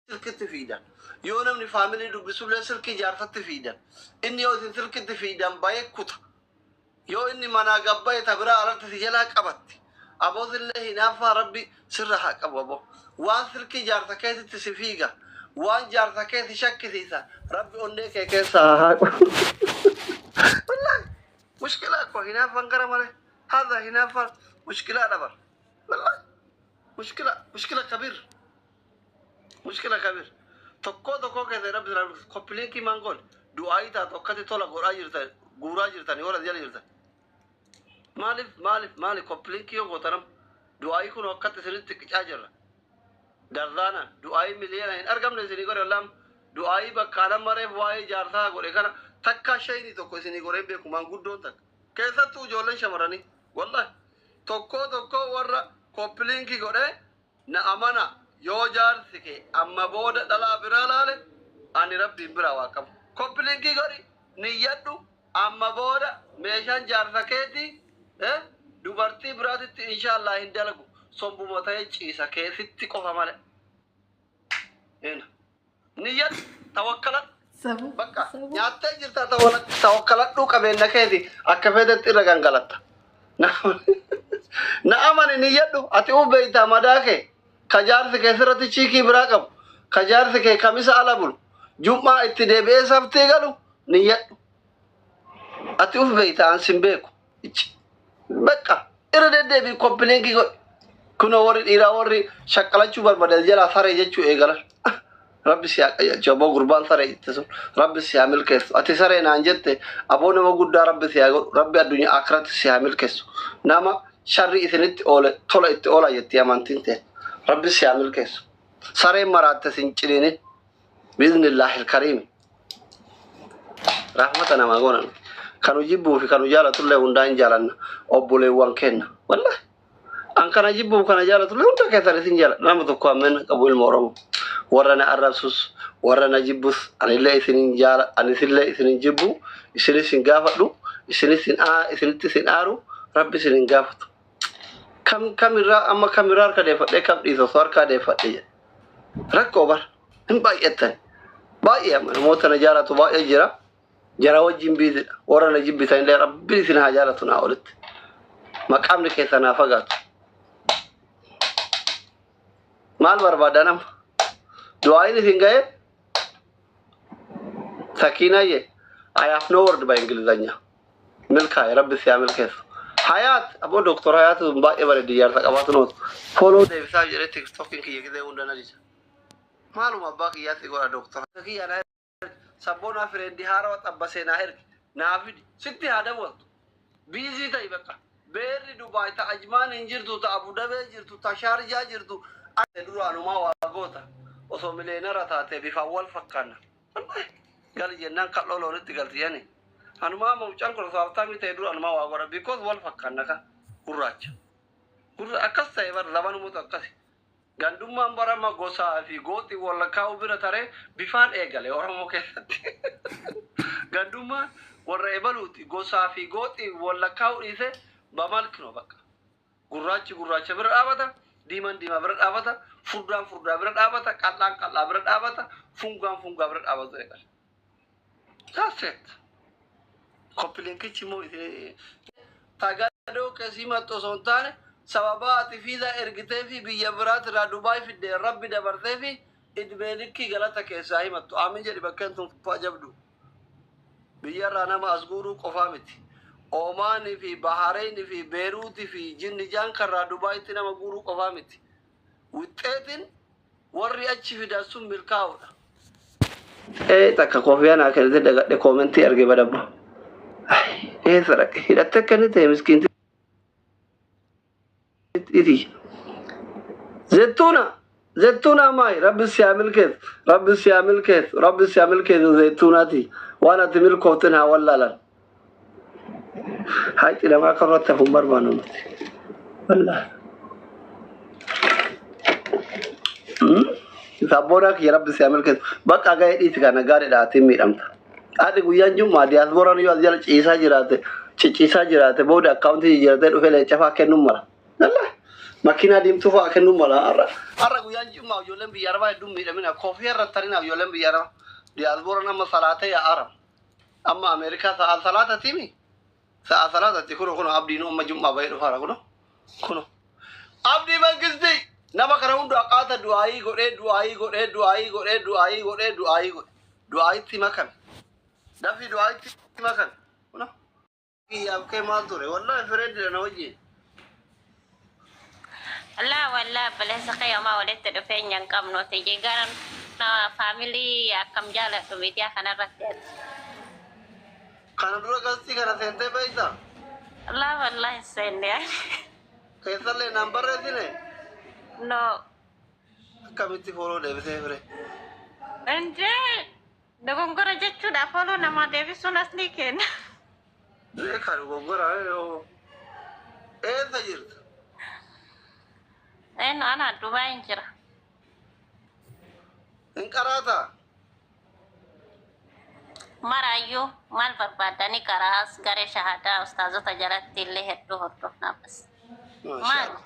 Silkitti fiidan. Yoo namni faamilii dubbisullee silkii jaarsatti fiidan. Inni yoo isin silkitti fiidan bayee kuta. Yoo inni manaa gabbaye ta biraa alatti si jalaa qabatti. Aboosillee hinaaffaa Rabbi sirra haa qabu aboo. Waan silkii jaarsa keetitti si fiiga. Waan jaarsa kee si shakkisiisa. Rabbi onnee kee keessaa haa haaqu. Wallaahi mushkilaa koo hinaaffaan gara malee. Haadha hinaaffaan mushkilaa dhabar. Wallaahi mushkila mushkila kabiir. Mushkila kabir. Tokkoo tokkoo keessa rabbi sirraa dhufu. Koppiliinkii maan goone. Du'aayii taatu akkatti tola godhaa jirtan guuraa jirtan yoo jala jirtan. Maaliif maaliif maaliif koppiliinkii yoo gootan amma du'aayii kun akkatti isinitti qicaa jirra. Darzaana du'aayii miliyoona hin argamne isinii godhe wallaam du'aayii bakka anan mareef waa'ee jaarsaa godhe kana takka shayni tokko isinii godhee beeku maanguddoon takka. Keessattuu ijoolleen shamarranii wallahi tokkoo tokkoo warra koppiliinkii godhee Na amana yoo jaarsi kee amma booda dhalaa biraa laale ani rabbiin biraa waa qabu. Copy linkii godhi niyyadhu amma booda meeshaan jaarsa keetii eh, dubartii biraatitti inshaallah hin dalagu sombuma ta'ee ciisa keesitti qofa malee. Ina. Niyyadhu tawakkaladhu. Sabu. Bakka Sabu. nyaattee jirta tawakkaladhuu qabeenya keeti akka feetetti irra gangalatta. Na amani niyyadhu ati uf beektaa madaa kee ka jaarsi kee sirratti chiikii biraa qabu ka jaarsi kee kamisa ala bulu jum'aa itti deebi'ee saftii galu niyyadhu. Ati uf beektaa an sin beeku. Icci. Bakka irra deddeebii koppiliinkii godhi. Kunoo warri dhiiraa warri shaqqalachuu barbaadan jalaa saree jechuu eegalan. Rabbi si haa qajeelchu aboo gurbaan saree jette sun rabbi si haa milkeessu. Ati saree naan jette aboo nama guddaa rabbi si haa godhu rabbi addunyaa akiratti si haa milkeessu. Nama sharri isinitti oole tola itti oolaa jetti amantiin ta'e. Rabbi si haa milkeessu. Sareen maraatte sin ciniinin. Biiznillaahi kariimi. Rahmata namaa goona nuti. Kanu jibbuu fi kanu jaalatullee hundaa hin jaalanna. Obboleewwan kenna. Wallahi. An kana jibbuu kana jaalatullee hunda keessan isin jaaladha. Nama tokko ammeen qabu ilma Oromoo. Warra na arrabsus, warra na jibbus, anillee isin hin jaala, anisillee isin hin jibbu, isinis hin gaafadhu, isinis hin aa, isinitti isin aaru, rabbi isin hin gaafatu. Kam kamirraa amma kamirraa harka deeffadhee kam dhiisa osoo harkaa deeffadhe jedhe. Rakkoo bara. Hin baay'attan. Baay'ee amma namoota na jaalatu baay'ee jira. Jara wajjin biizidha. Warra na jibbitan illee rabbiin isin haa jaalatu naa olitti. Maqaamni keessan haa fagaatu. Maal barbaada nama? Du'aayin isin ga'e sakiinayye. I have no word by Ingilizanya. Milkaa'e rabbi si haa milkeessu. Hayaat aboo doktor Hayaat sun baay'ee bareeddi ijaarsa qabaatu noota. Follow deebisaa jedhee tiktokiin kiyya gizee hunda na dida. Maaluma abbaa kiyyaa si godha doktor. Kiyya na ergi. Sabboonaa fireendi haarawa xabbasee naa ergi. Naa fidi. Sitti haa dawwaltu. Biizii ta'i bakka. Beerri Dubaay ta Ajmaan hin jirtu ta Abu Dabee jirtu ta Shaarjaa jirtu. Ati duraanumaa waa goota. Osoo mileenara taate bifaan wal fakkaanna. Wallahi. Gali jennaan kal'oo loonitti galti yani. Anumaa amma mucaan kun osoo haftaamii ta'e dura anumaa waa godha. Because wal fakkaanna ka. Gurraacha. Gurra akkas ta'e bar lamanumutu akkasi. Gandummaan bara amma gosaa fi gooxii wal lakkaa'uu bira taree bifaan eegale Oromoo keessatti. Gandummaan warra ebaluuti gosaa fi gooxii wal lakkaa'uu dhiisee bamalk no bakka. Gurraachi gurraacha bira dhaabata, diimaan diimaa bira dhaabata, furdaan furdaa bira dhaabata, qal'aan qal'aa bira dhaabata, fungaan fungaa bira dhaabatu eegale. That's it. Koppilinkichi immoo isin tagadoo keessii maxxu osoo hin taane sababaa ati fiizaa ergitee fi biyya biraati irraa Dubaay fidde rabbi dabarsee fi idmee likkii galata keessaa himattu. Aamin jedhi bakkeen tun faa jabdu. Biyyarraa nama as guuruu qofaa miti. Oomaanii fi Bahareeni fi Beeruuti fi jinni jaankarraa Dubaayitti nama guuruu qofaa miti. Wixxeetiin warri achi fidan sun milkaa'uudha. Ee takka kofiyaa naa kennite dagadhe koomentii arge badabbo. Eessa dhaqe hidhatte akka inni ta'e miskiinti iti. Zettuuna zettuuna maay rabbi si haa milkeessu rabbi si haa milkeessu rabbi si haa milkeessu zettuunaati waan ati milkooftin haa wallaalan. Haaqi namaa akka irratti hafuun barbaannu nuti. Wallaahi. Sabboonaa kiyya rabbi si haa milkeessu. Bakka gahee dhiisi kana gaariidha atiin miidhamta. Haadhi guyyaan jummaa diyaasbooraan yoo as jala ciisaa jiraate cicciisaa jiraate booda akkaawuntii jijjiiratee dhufee leencafaa kennuun mala. Wallaahi. Makiinaa diimtuu fa'aa kennuu mala har'a. Har'a guyyaan jimmaa ijoolleen biyya arabaa hedduun miidhamina. Koofii irra tarina ijoolleen biyya arabaa. Diyaasbooraan amma salaatee yaa arab. Amma Ameerikaa sa'a salaata timi. Sa'a salaatatti kuno kuno abdiin amma jummaa bahee dhufaara kuno. Kuno. Abdii Mangisti nama kana hunda qaata du'aayii godhee du'aayii godhee du'aayii godhee du'aayii godhee du'aayii godhe. Du'aayitti makame. Dafii du'aayitti makame. Kuno. Kiyyaaf kee maal ture? Wallahi fireedidha na wajjin. Laa wallaa obboleessa kee homaa walitti dhufeenya hin qabnu tiyyi gara family akkam jaaladhu miidiyaa kanarratti ati. Kana dura gastii kana seentee beektaa? Laa wallaa hin seenne. Keessallee naan barreessine? No. Akkamitti follow deebisee fire? Indee dogongora jechuudha follow namaa deebisuun aslii kenna. Beekaa dogongora eessa jirta? Eenyu ana Dubaay hin jira. Hin qaraataa? Maraayyuu maal barbaadani karaas garee shahadaa ustaazota jalatti illee hedduu hordofnaa bas. Maal? Maashaallah.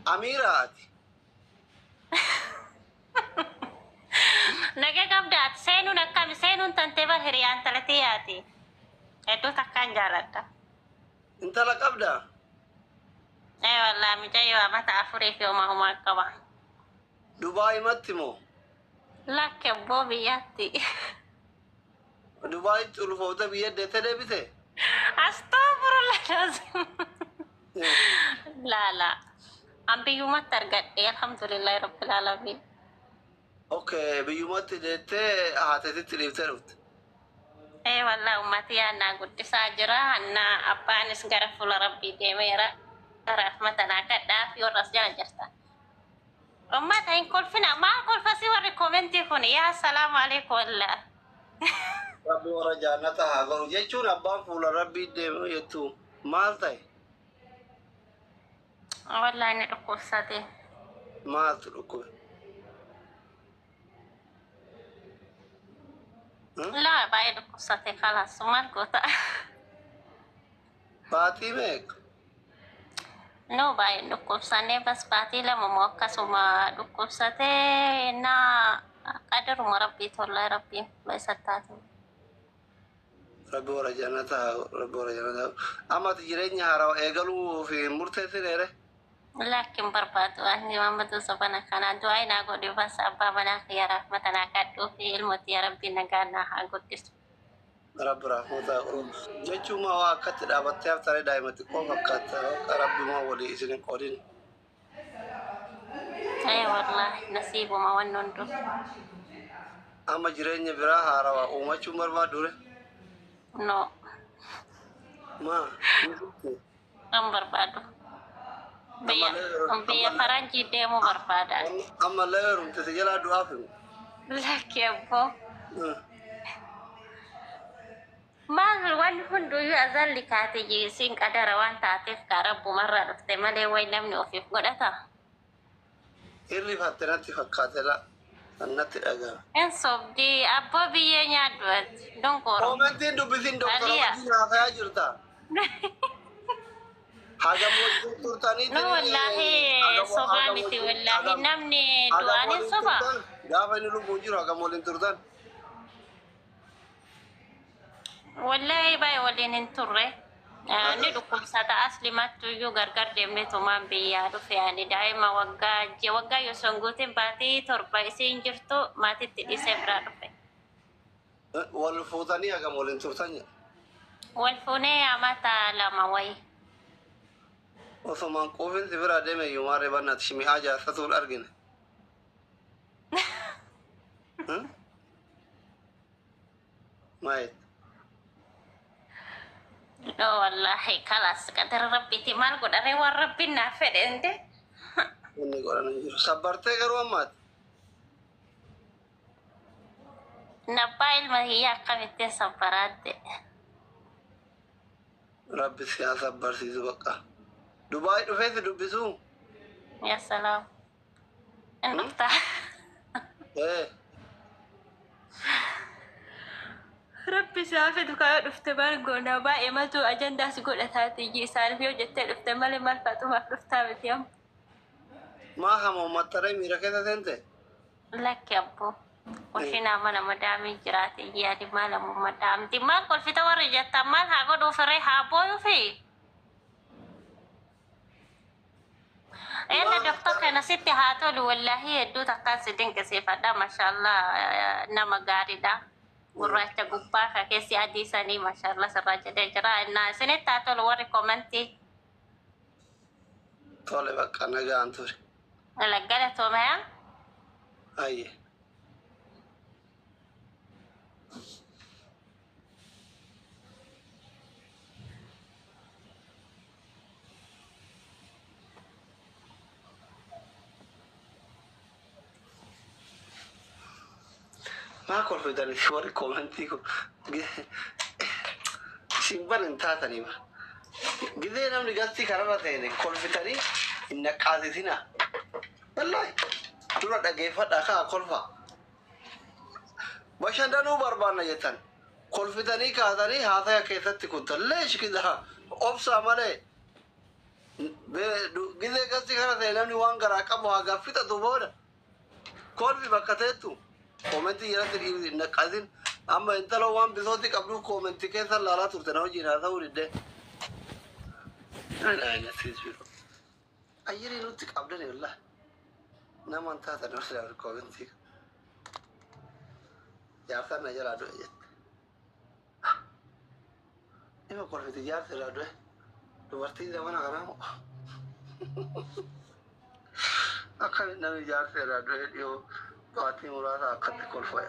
Amiira ati. Naga qabda ati seenuun akkami seenuun tantee bar hiriyaan talatii yaati. Hedduu takkaan jaaladha. Intala qabdaa? Ee wallaahi mucayyoo amata 4 fi homaa homaa qaba. Dubaay matti moo? Lakki abboo biyyaatti. Dubaayitti ulfoofte biyya deettee deebite? Astagfirullah lazim. Laa laa. An biyyumatti argadhe alhamdulillahi rabbil alamin. Okay, biyyumatti deettee haateetitti dhiiftee dhufte. Ee wallaahi ummati yaannaa guddisaa jira. Annaa abbaanis gara fuula rabbii deemeera. Rahmata naa kadhaa fi warra as jala jirta. Ummata hin kolfina maal kolfasii warri commentii kun yaa salaamu alaikum wallaa. Rabbi warra jaannata haa godhu jechuun abbaan fuula rabbii deemu jettu maal ta'e? Wallaahi ni dhukkubsate. Maaltu dhukkube? Laa baay'ee dhukkubsate kalaas maal goota? Baatii meeqa? No baay'ee dhukkubsannee bas baatii 2 moo akkasuma dhukkubsatee na qadaruma rabbii tollaa rabbiin fuula isa taate. Rabbi warra jannata haa godhu. Rabbi warra jannata haa godhu. Amma ati jireenya haarawaa eegaluu fi murteessineere? Lakki hin barbaadu ani Muhammadu sabana kana du'aa naa godhi bas abbaa manaa kiyya rahmata naa kadhuu fi ilmo tiyya rabbiin nagaa naa haa guddisu. Rabbi rahmata haa godhu. Jechuun maa waa akkatti dhaabattee haftaree daa'ima xiqqoo fakkaatta. Rabbi maa walii isin hin qoodin. Ee wallahi nasiibuma wanni hunduu. Amma jireenya biraa haarawaa uumachuun barbaaddu re? No. Maa? Hin barbaadu. Biyya biyya faranjii deemuu barbaada. Ammallee heerumte si jalaa du'aaf himu. Lakki abboo. Maal wanni hunduyyuu azalli kaate isiin qadara waan taateef kaa rabbumarraa dhufte malee way namni ofiif godhata. Hirrifatte natti fakkaate la. Natti dhaga'ama. Hin sobdi abboo biyyee nyaadhu ati donqooro. Commentiin dubbisiin doktora Aliya. wajjin haasayaa jirta. Hagam wajjin turtanii No wallaahi sobaa miti wallaahi namni hagam du'aan hin waliin soba. turtan gaafa inni lubbuun jiru hagam waliin turtan. Wallaahi baay'ee waliin hin turre. Ni dhukkubsata aslimattu iyyuu gargar deemnee tumaan biyyaa dhufe ani daa'ima waggaa ji'a waggaa yoo son guutin baatii 7 isiin jirtu maatitti dhiisee biraa dhufe. Wal fuutanii hagam waliin turtan jedha. Wal fuunee amata 2 wayi. Osomaan quufin si biraa deeme iyyuu maarree bannaati shimi'aa jaarsatuun argine. Maayet. No wallahi kalas qadara rabbiiti maal godharee waan rabbiin naaf fedhe inde. Inni godhan hin jiru. Sabbartee garuu ammaati. Nabbaa ilma kiyyaa akkamittiin sabbaraadde. Rabbi si haa sabbarsiisu bakka. Dubaay dhufee si dubbisuu? Ya salaam. Hin dhuftaa. Ee. Rabbi si haa fidu kaayoo dhufte maal goona baay'ee matu ajandaa si godhataati isaaniif yoo jettee dhufte malee maal faaxumaaf dhuftaa miti amma. Maa hama uummattaree miira keessa seente? Lakki abboo. Kushinaa mana madaamii jiraate yaadi maal ammoo madaamti. Maal kolfita warri jettan maal haa godhuuf ree haa booyuufi? Ella doktor kana sitti haa tolu, wallaahi hedduu takkaan si dinqisiifadha, mashallah, nama gaariidha. Gurraacha gubbaa ka keessi adii sanii mashallah sirraa jedhee jira. Innaa isinitti haa tolu warri komentii. Tole, bakka nagaan ture. Galatoomaya. Ayye. Maa kolfitan warri komentii kun? Isin bar hin taatanii ba. Gizee namni gastii kanarra seene kolfitanii hin naqqaasisina. Wallaahi dura dhageeffadhaa kaa kolfa. Bashannanuu barbaanna jettan. Kolfitanii kaasanii haasaya keessatti kuttan. Leesh kida obsaa malee. Gizee gastii kana seene namni waan garaa qabu haa gaffixatu booda. Kolfi bakka teettu koomentii jalatti hin naqqaasin. Amma intaloo waan bisooti qabduuf koomentii keessa laalaa turte na wajjin haasa'uu diddee. Ayyirii nutti qabdani wallahi. Nama hin taatan wallahi koomentii. Jaarsaan na jalaa du'e jette. Ima kolfiti jaarsi irraa du'e. Dubartiin zamana kanaa moo? Akkamitti namni jaarsi irraa du'e dhiyoo baatii muraasa akkatti kolfa.